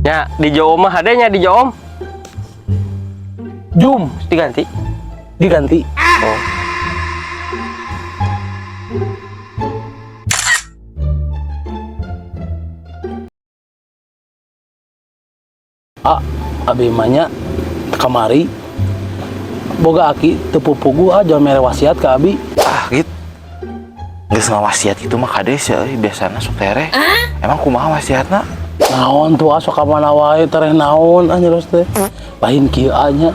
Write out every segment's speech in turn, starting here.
Nya di Joom mah hade nya di Joom. Jum Diganti. Diganti. Oh. Ah, abi mah nya kamari boga aki teu pupugu, ah, jangan mere wasiat ke abi. Ah, gitu. Geus ngawasiat itu mah kades ya euy, biasana sok tereh. Emang kumaha wasiatna? Naon tuh, ah, sok ka mana wae tereh naon, ah, nyerus teh. Lain kieu, ah, nya.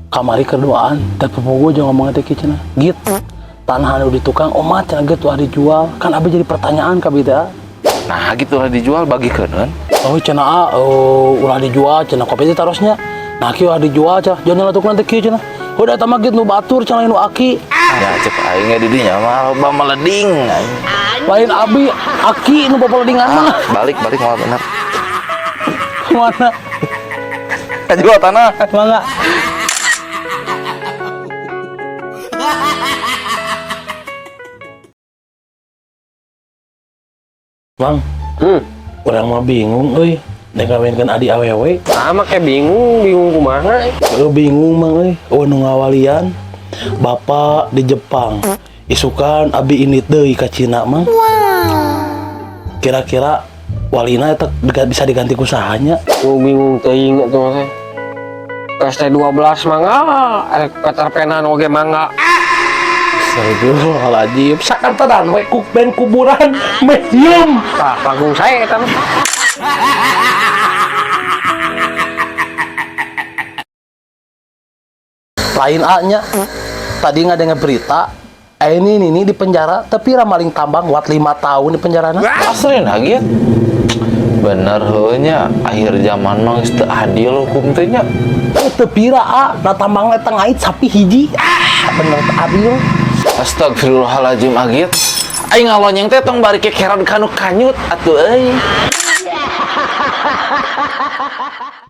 Kamari kerduaan teu pupugu jeung ngomong teh kieu cenah. Git. Tanah anu di tukang omat cenah gitu, ah, dijual. Kan abi jadi pertanyaan ka abi teh, ah. Nah, gitu lah dijual bagi keuneun. Oh cenah, ah, oh, ulah dijual cenah, kopi teh tarosnya. Nah kieu, ulah dijual cenah. Jangan nyeletuk nanti kieu cenah. Udah eta mah gitu nu batur cenah, nu aki. Ya cek aing ge di dinya mah loba meleding aing. Lain abi, aki nu papaledingan mah. Ah, balik balik moal bener. Mana? Jual tanah. Mangga. Bang, urang mah bingung euy. Nek ngawinkeun adi awewe. Sama kayak bingung, bingung kumaha. Euy, bingung mang euy. Oh nu ngawalian bapak di Jepang. Isukan abi indit deui ka Cina, mang. Kira-kira walina eta bisa diganti ku saha nya? Bingung bingung teuing atuh teh. ST 12 mangga, erek Peter Penan oge mangga. Astagfirullahaladzim, sakantenan we ku band kuburan medium. Tah, panggung saya eta mah. Lain A nya. Tadi nggak berita, eh, ini di penjara, tapi maling tambang wat 5 tahun di penjara. Asli nah gitu. Bener heuh nya, akhir zaman mah geus teu adil hukum teh nya. Eh, teu pira, a, nah tambangnya tengait sapi hiji. Ah, bener teu adil. Astagfirullahaladzim, agit. Aing ngalonyeng teh tong bari kekeran kanu kanyut atuh euy.